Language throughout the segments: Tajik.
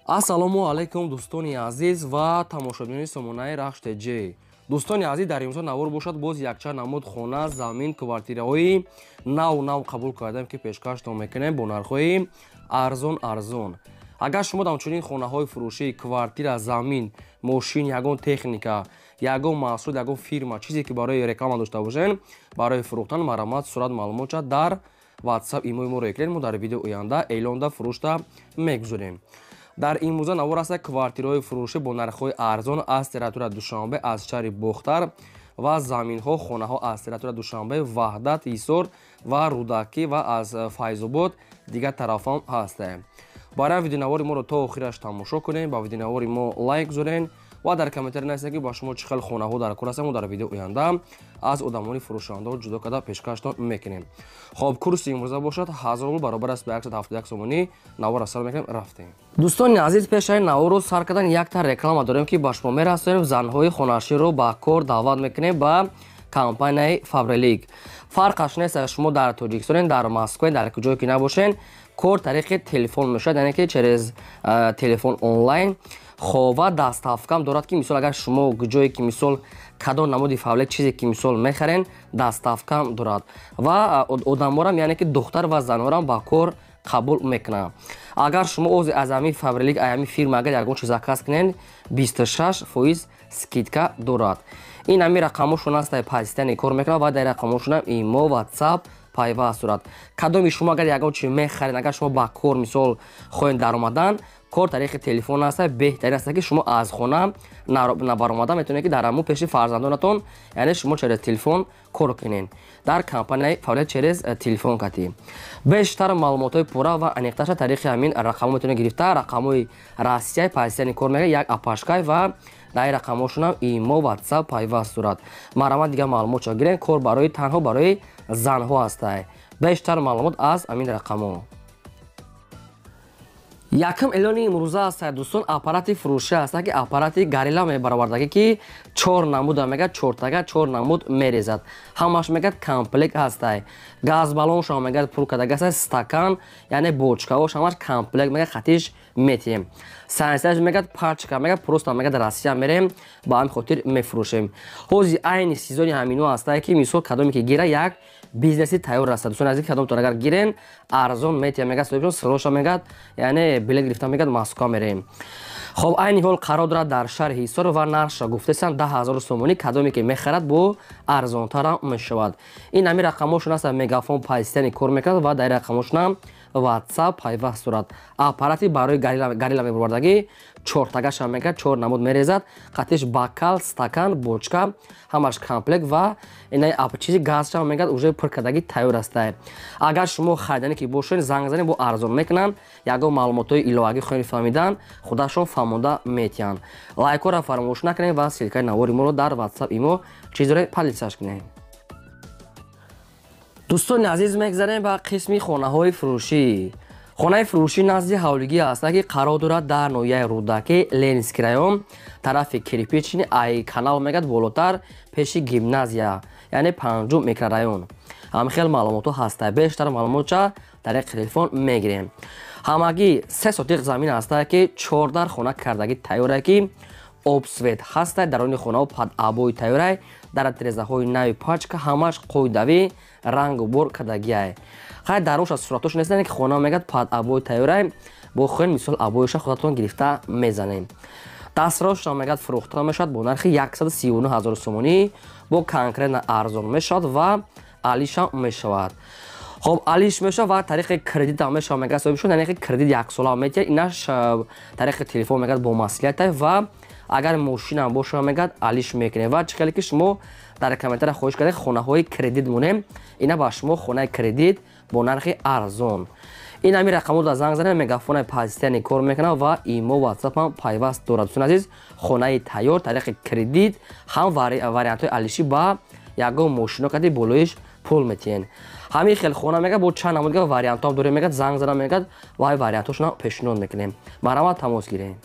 Ассалому алайкум, дӯстони азиз ва тамошобинони сомонаи Рахш ТЖ. Дӯстони азиз, дар имрӯза навор бошад, боз якчанд намуд хона, замин, квартираҳои нав нав қабул кардем, ки пешкаштон мекунем бо нархҳои арзон арзон. Агар шумо ҳамчунин хонаҳои фурӯшӣ, квартира, замин, мошин, ягон техника, ягон маҳсул, ягон фирма, чизе ки барои реклама дошта бошед, барои фурӯхтан, марҳамат, сурат, маълумотша дар WhatsApp, имои моро эклен, мо дар видео оянда эълонда фурӯшта мегузорем. Дар имрӯза навор аст квартираҳои фурӯшӣ бо нархҳои арзон аз территория Душанбе, аз шаҳри Бохтар ва заминҳо, хонаҳо аз территория Душанбе, Ваҳдат, Ҳисор ва Рӯдакӣ ва аз Файзобод, дигар тарафҳам ҳастем. Барои видеонавори моро то охираш тамошо кунем, ба видеонавори мо лайк гузорен ва дар комментарий нависед, ки ба шумо чӣ хел хонаҳо дар кор ҳастанд. Мо дар видео оянда аз одамони фурӯшандаҳо ҷудо карда пешкаштон мекунем. Хоб, курси имрӯза бошад 1000 рубл, баробар аст ба 171 сомонӣ. Наворро сар мекунем, рафтем. Дӯстони азиз, пешаи наворро сар кардан якта реклама дорем, ки ба шумо мерасонем. Занҳои хонаширо ба кор даъват мекунем ба компанияи Фабрилик. Фарқаш нест, шумо дар Тоҷикистонен, дар Москва, дар куҷое ки набошен, кор тариқи телефон мешавад, яъне ки через телефон онлайн. Хова доставкам дорад, ки мисол агар шумо ҷое ки мисол кадом намуди Фабрилик чизе ки мисол мехарен, доставкам дорад ва одаморам, яъне ки духтар ва занорам ба кор қабул мекунам. Агар шумо ози аз ҳамин Фабрилик, ҳамин фирма агар ягон чиз заказ кунед, 26% скидка дорад. Ин ҳамин рақамошон аст, пастияне кор мекунад ва дар рақамошонам имо, WhatsApp пайваст дорад. Кадоми шумо агар ягон чи мехаред, агар шумо ба кор мисол хоҳед даромадан, кор тариқи телефон аст, беҳтарин аст, ки шумо аз хона набаромада метавонед, ки дар ҳамун пеши фарзандонатон, яъне шумо через телефон кор кунед дар компанияи фаъолият через телефон катӣ. Бештар маълумотҳои пурра ва аниқтарша тариқи ҳамин рақамҳо метавонед гирифта. Рақамҳои Россияи пастияни кор мекунад, як апашкай ва дар рақамҳошонам имо, WhatsApp пайваст дорад. Марҳамат, дигар маълумотшо гирен. Кор барои танҳо барои занҳо ҳастай. Бештар маълумот аз ҳамин рақамҳо. Якум эълони имрӯза аст, дӯстон, аппарати фурӯшӣ аст, ки аппарати горилла мебаровардагӣ, ки чор намуда мегӯяд, чортага чор намуд мерезад, ҳамаш мегӯяд комплект ҳастай. Газбаллоншо мегӯяд пур кардаги аст, стакан, яъне бочкаош ҳамаш комплект мегӯяд, хатиш метиҳем. Сансияш мегӯяд пачка, мегӯяд просто мегӯяд Россия мерем, ба ҳамин хотир мефурӯшем. Ҳози айни сезони ҳамино ҳастай, ки мисол кадоме ки гира, як бизнеси тайёр аст. Дӯстони азиз, кадомтон агар гирен, арзон метиҳам, мегӯяд соҳибшон сроша мегӯяд, яъне билет гирифта мегӯяд Москва мерем. Хоб, айни ҳол қарор дорад дар шаҳри Ҳисор ва нархша гуфтесанд 10 000 сомонӣ. Кадоме ки мехарад, бо арзонтарам мешавад. Ин ҳамин рақамҳошон аст, Мегафон пастияни кор мекунад ва дар рақамҳошонам WhatsApp пайваст дорад. Аппарати барои горилла мебаровардагӣ, чортагаша мегӯяд чор намуд мерезад, қатиш бокал, стакан, бочка ҳамаш комплект ва инаи чизи газша мегӯяд уже пур кардагӣ тайёр астай. Агар шумо хариданӣ ки бошед, занг занед, бо арзон мекунанд. Ягон маълумотҳои иловагӣ хоҳед фаҳмидан, худашон фаҳмонда метиҳанд. Лайкҳоро фаромӯш накунед ва ссылкаи навори моро дар WhatsApp, имо чизро поделиться кунед. Дӯстони азиз, мегзарем ба қисми хонаҳои фурӯшӣ. Хонаи фурӯшӣ назди ҳавлигӣ аст, ки қарор дорад дар ноҳияи Рӯдакӣ, Ленинский район, тарафи Кирпичный, ай канал мегӯяд болотар, пеши гимназия, яъне панҷум микрорайон. Ҳамхел маълумотҳо ҳаста. Бештар маълумотча тариқи телефон мегирем. Ҳамагӣ 3 сотиқ замин ҳаста, ки чордар хона кардагӣ тайёре, ки об, свет ҳаста, дарони хонаҳо под обои тайёрай, дар тирезаҳои нави пачка, ҳамаш қоидавӣ рангу бор кардагиай. Хай, дароша суратош нестане, ки хона мегӯяд под обои тайёрай, бо хоҳед мисол обоиша худатон гирифта мезанем. Дастрошро мегӯяд фурӯхта мешавад бо нархи 139 ҳазор сомонӣ, бо конкретно арзон мешавад ва алишам мешавад. Хоб, алиш мешавад ва тариқи кредитам мешавад, мегӯяд соҳибшон, яъне ки кредит яксола метиҳад. Инаш тариқи телефон мегӯяд бо маслиҳатай ва агар мошинам боша, мегӯяд алиш мекунем. Ва чӣ хеле ки шумо дар комментария хоҳиш кардед хонаҳои кредит монем, ина ба шумо хонаи кредит бо нархи арзон. Ин ҳамин рақамҳо дар занг занем, Мегафонаи пастияни кор мекунад ва имо, WhatsApp пайваст дорад. Дӯстони азиз, хонаи тайёр тариқи кредит ҳам вариантҳои алишӣ ба ягон мошино кади болоиш пул метиҳен. Ҳамин хел хона мегӯяд бо чанд намуд вариантҳо дорем, мегӯяд занг занам, мегӯяд вай вариантҳошона пешниҳод мекунем. Марҳамат, тамос гирем.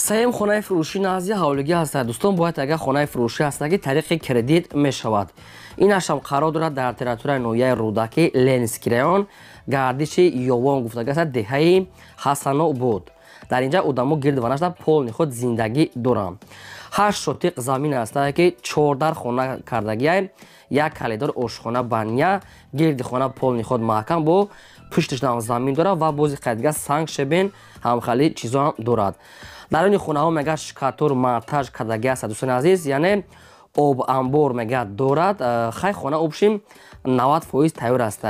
Сеюм хонаи фурӯшӣ назди ҳавлигӣ ҳастад. Дӯстон, бояд агар хонаи фурӯшӣ ҳастад, ки тариқи кредит мешавад. Инашам қарор дорад дар территорияи ноҳияи Рӯдакӣ, Ленинский район, гардиши Ёвон гуфтага аст, деҳаи Ҳасанобод. Дар инҷа одамо гирд ванашда полный худ зиндагӣ доранд. 8 сотиқ замин ҳастад, ки 14 хона кардагиай, як калидор, ошхона, баня, гирди хона полный худ маҳкам, бо пушташам замин дорад ва бози қайдга санг, щебень, ҳамхали чизо ҳам дорад. Дар ини хонаҳо мега штукатур, монтаж кардаги аст, дӯстони азиз, яъне об амбор мега дорад. Хай, хона общем 90% тайёр аст.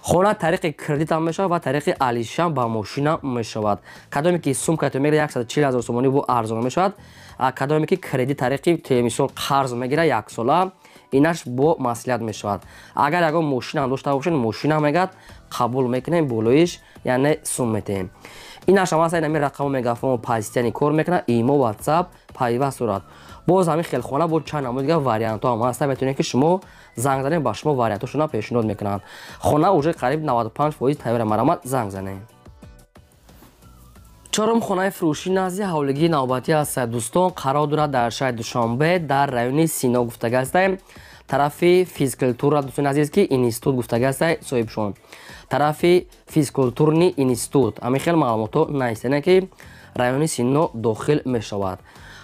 Хона тариқи кредитам мешавад ва тариқи алишам ба мошина мешавад. Кадоме ки сумкато мегира, 140 000 сомонӣ бо арзон мешавад. Кадоме ки кредит тариқи мисол қарз мегира яксола, инаш бо маслиҳат мешавад. Агар ягон мошина дошта бошед, мошина мегад қабул мекунем, болоиш яъне сум метаҳем. Инаш ҳам аст, ҳамин рақаму мегафон постоянно кор мекунад, имо, WhatsApp пайваст дорад. Боз ҳамин хелхона бо чанд намуди дигар вариантҳо ҳам ҳаста, метавонед ки шумо занг занед, ба шумо вариантҳошона пешниҳод мекунанд. Хона уже қариб 95% тайёра, марамат занг занед. Чорум хонаи фурӯшӣ назди ҳавлигии навбатӣ аст. Дӯстон, қарор дорад дар шаҳри Душанбе, дар райони Сино гуфтага астаем, тарафи физкультура, дӯстони азиз, ки институт гуфтага астае соҳибшон, тарафи физкультурный институт. Ҳамин хел маълумотҳо наистане, ки райони Сино дохил мешавад.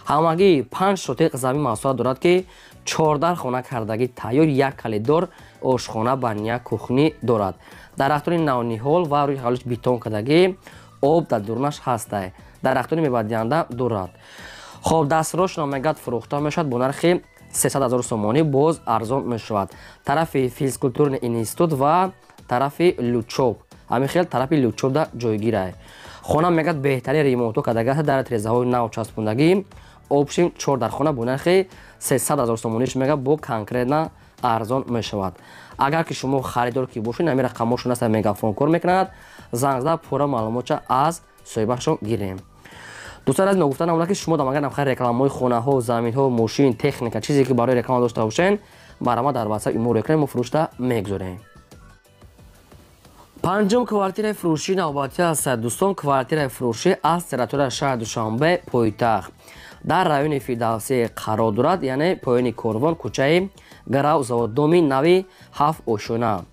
Ҳамагӣ 5 сотиқ замин масоҳат дорад, ки 14 хона кардагӣ тайёр, як калидор, ошхона, баня, кухня дорад. Дарахтони навниҳол ва рӯи ҳавлиш бетон кардагӣ, об дар дурунаш ҳастай, дарахтони мевадиҳанда дорад. Хоб, дастрошно мегад фурӯхта мешавад бо нархи 300 000 сомонӣ, боз арзон мешавад. Тарафи физкультурный институт ва тарафи Лучоб, ҳамин хел тарафи Лучобда ҷойгирай. Хона мегад беҳтарин ремонтҳо кардагӣ, дар трезаҳои нав часпондагӣ. Общем, чор дар хона бо нархи 300 000 сомониш мега бо конкретно арзон мешавад. Агар ки шумо харидор ки бошед, ҳамин рақамҳошон аст, мегафон кор мекунад, занг зада пурра маълумотча аз соҳибашон гирем. Дӯстон, аз ногуфта намонад, ки шумо агар намхай рекламаҳои хонаҳо, заминҳо, мошин, техника, чизе ки барои реклама дошта бошед, марҳамат, дар WhatsApp имо рекунем, мо фурӯшта мегузорем. Панҷум квартираи фурӯшӣ навбатӣ аст. Дӯстон, квартираи фурӯшӣ аз территорияи шаҳри Душанбе, пойтахт, дар райони Фирдавсӣ қарор дорад, яъне поёни Корвон, кӯчаи Гарав завод, доми нави ҳафт ошёна.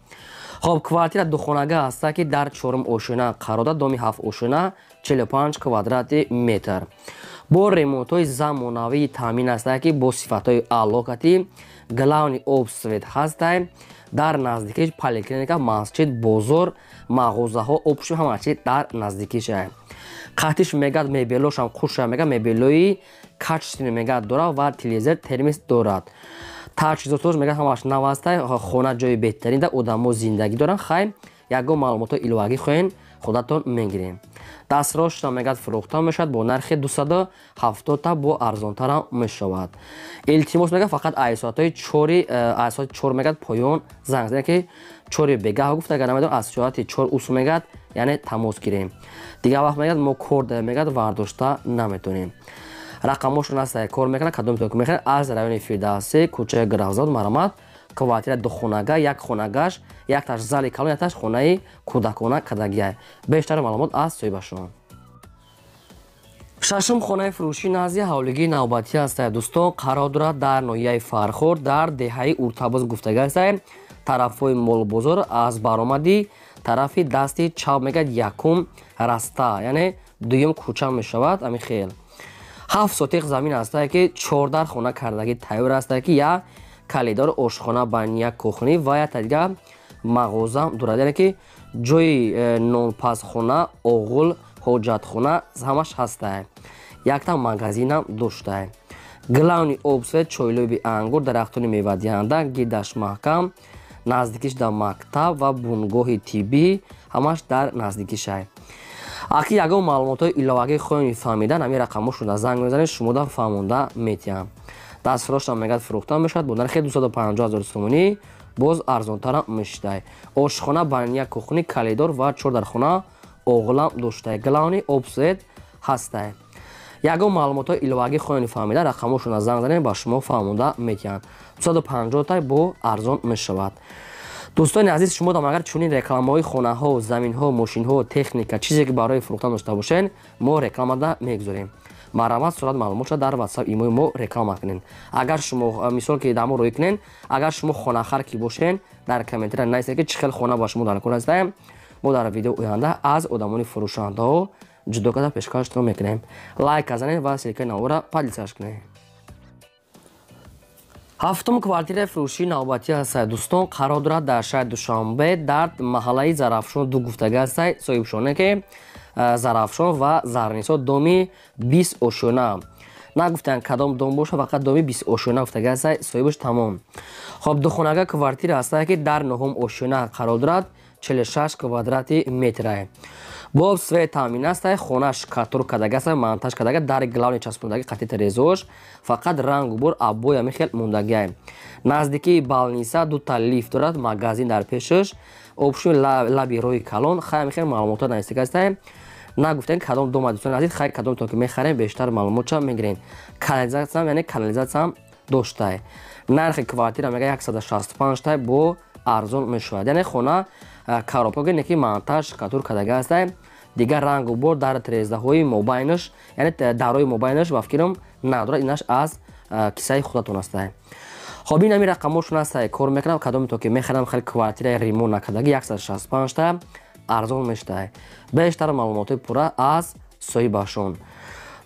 Хоб, квартира духонага ҳаста, ки дар чорум ошёна қарор дорад, доми ҳафт ошёна, 45 квадрати метр. Бо ремонтҳои замонавии таъмин ҳаста, ки бо сифатҳои аълокатӣ, главный об, свет ҳастай. Дар наздикиш поликлиника, масҷид, бозор, мағозаҳо, общем, ҳама чи дар наздикиша. Қатиш мегад мебелошам хуша, мега мебелои качественный мегад дорад ва телевизор, термис дорад. Таҷҳизотош мегад ҳамаш нав ҳастай. Хона ҷои беҳтаринда одамо зиндагӣ доранд. Хай, ягон маълумотҳои иловагӣ хоҳем, худатон мегирем. Дастрошна мегад фурӯхта мешавад бо нархи 270 та, бо арзонтарам мешавад. Илтимос, мегад фақат ай соатҳои чори, ай соати 4 мегад поён занг занед, ки 4 бегаҳ гуфта, агар намедонам, аз соати 4 усу мегад яъне тамос гирем. Дигар вақт мегад мо кор дорем, мегад вардошта наметонем. Рақамҳошон аст, кор мекунад. Кадомтон ки мехоҳед, аз райони Фирдавсӣ, кӯчаи Гравзод, марҳамат. Квартира духонага, як хонагаш, якташ зали калон, якташ хонаи кӯдакона кардагиай. Бештар маълумот аз соҳибашон. Шашум хонаи фурӯшӣ назди ҳавлигии навбатӣ аст. Дӯстон, қарор дорад дар ноҳияи Фархор, дар деҳаи Уртабоз гуфтага аст, тарафҳои молбозор, аз баромади тарафи дасти чап мегӯяд якум раста, яъне дуюм кӯча мешавад. Ҳамин хел 7 сотиқ замин ҳастае, ки 14 хона кардагӣ тайёр ҳастае, ки як калидор, ошхона, баня, кухня ва якта дигар мағоза дорад, яъне ки ҷои нонпазхона, оғул, ҳоҷатхона ҳамаш ҳастае, якта магазинам доштае. Главный об, свет, чойлоби ангур, дарахтони мевадиҳанда, гирдаш маҳкам, наздикиш дар мактаб ва бунгоҳи тиббӣ ҳамаш дар наздикишай. Аки ягон маълумотҳои иловагӣ хоҳем фаҳмидан, ҳамин рақамҳошонда занг мезанед, шумода фаҳмонда метиҳам. Дастфурӯшам мегӯяд фурӯхта мешавад бо нархи 250 000 сомонӣ, боз арзонтарам мешидай. Ошхона, баня, кухня, калидор ва чор дархона оғлам доштай, главный об, свет ҳастай. Ягон маълумотҳои иловагӣ хоҳем фаҳмида, рақамҳошонро занг занед, ба шумо фаҳмонда метиҳанд. 250 тай бо арзон мешавад. Дӯстони азиз, шумо дам агар чунин рекламаҳои хонаҳо, заминҳо, мошинҳо, техника, чизе ки барои фурӯхтан дошта бошед, мо рекламада мегузорем. Марҳамат, сурат маълумотша дар WhatsApp имои мо реклама кунед. Агар шумо мисол ки дар мо рӯй кунед, агар шумо хонахар ки бошен, дар комментария нависед, ки чӣ хел хона ба шумо дар кор ҳастаем. Мо дар видео оянда аз одамони фурӯшандаҳо ҷудо карда пешкаштон мекунем. Лайк занед ва ссылка и навора поделиться ш кунед. Ҳафтум квартираи фурӯшии навбатӣ ҳастад, дӯстон, қарор дорад дар шаҳри Душанбе, дар маҳаллаи Зарафшон ду гуфтага ҳастад соҳибшоне, ки Зарафшон ва Зарнисо, доми 20 ошёна. Нагуфтанд кадом дом боша, фақат доми 20 ошёна гуфтага ҳастад соҳибаш, тамом. Хоб, духонага квартира ҳастад, ки дар нуҳум ошёна қарор дорад, 46 квадрати метра. Бо свет таъмин аст, хона штукатур кардага аст, монтаж кардага, дар главный часпондаги, қати терезош, фақат рангу бур обоя михел мондагиай. Наздикии больница, дута лифт дорад, магазин дар пешаш, общий лаби роҳи калон. Хай, михел маълумотҳо навистага астае. Нагуфтем кадом дома, дӯстони азиз. Хай, кадомтон ки мехарем, бештар маълумотша мегирем. Канализатсиям, яъне канализатсиям доштае. Нархи квартира мега 165 тай, бо арзон мешавад. Яъне хона коробка не ки монтаж, штукатур кардага астае, дигар рангу бор дар трездаҳои мобайнаш, яъне дарои мобайнаш, ба фикрам, надорад, инаш аз кисаи худатон астае. Хоб, ин ҳами рақамошон астае, кор мекунам. Кадомето ки мехарам хеле квартираи ремонт накардаги, 165 та арзон мешавад. Бештар маълумотҳои пурра аз соҳибашон.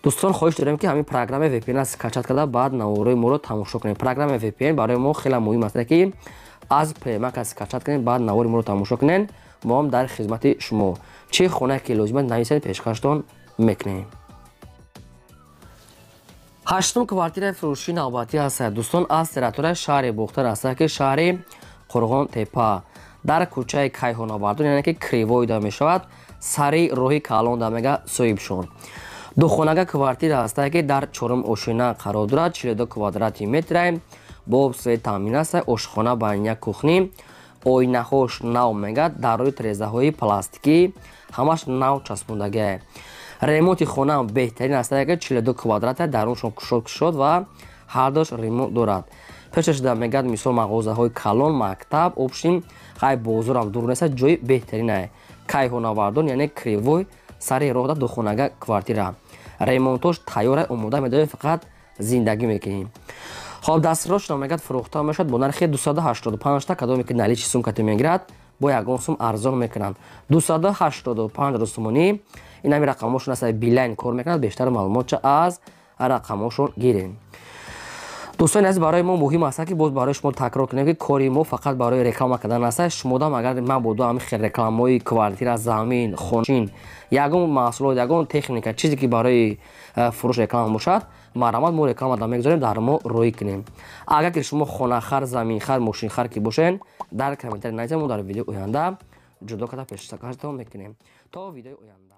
Дӯстон, хоҳиш дорем, ки ҳамин программаи VPN скачать карда, баъд наворои моро тамошо кунем. Программаи VPN барои мо хеле муҳим аст, ки аз Play Market скачать кунед, баъд навори моро тамошо кунед. Мо ҳам дар хизмати шумо, чӣ хонае ки лозим аст, нависед, пешкаштон мекунем. Ҳаштум квартираи фурӯшии навбатӣ ҳастад, дӯстон, аз территорияи шаҳри Бохтар ҳастад, ки шаҳри Қурғон Тепа, дар кӯчаи Кайҳонавардон, яъне ки Кривой да мешавад, сари роҳи калон да мега соҳибшон. Духонага квартира ҳастад, ки дар чорум ошёна қарор дорад, 42 квадрати метра, бо свет таъмин аст, ошхона, баня, кухня, оинаҳош нав мега, дарои трезаҳои пластикӣ ҳамаш нав часпондагиа. Ремонти хона беҳтарин аст, ки 42 квадрата, даруншон кушод кушод ва ҳардуш ремонт дорад. Пешашда мегӯяд, мисол, мағозаҳои калон, мактаб, общем, хай, бозорам дур нест, ҷои беҳтаринае. Кайҳонавардон, яъне Кривой, сари роҳда духонага квартира, ремонтош тайёра, омода медорем, фақат зиндагӣ мекунем. Хоб, дастрошро мегӯяд, фурӯхта мешавад бо нархи 285 та. Кадоме ки наличный сумкати мегирад, бо ягон сум арзон мекунанд, 285 сомонӣ. Ин ҳами рақамҳошон аст, Билайн кор мекунад. Бештар маълумотча аз рақамҳошон гирем. Дӯстони азиз, барои мо муҳим аст, ки боз барои шумо такрор кунем, ки кори мо фақат барои реклама кардан аст. Шумодам агар мабодо ҳами хел рекламаҳои квартира, замин, хончин, ягон маҳсулот, ягон техника, чизе ки барои фурӯш реклама бошад, марҳамат, мо реклама да мегузорем, дар мо рӯй кунем. Агар ки шумо хонахар, заминхар, мошинхар ки бошед, дар комментарий нависед, мо дар видеои оянда ҷудо карда пешкаштон мекунем. То видеои оянда.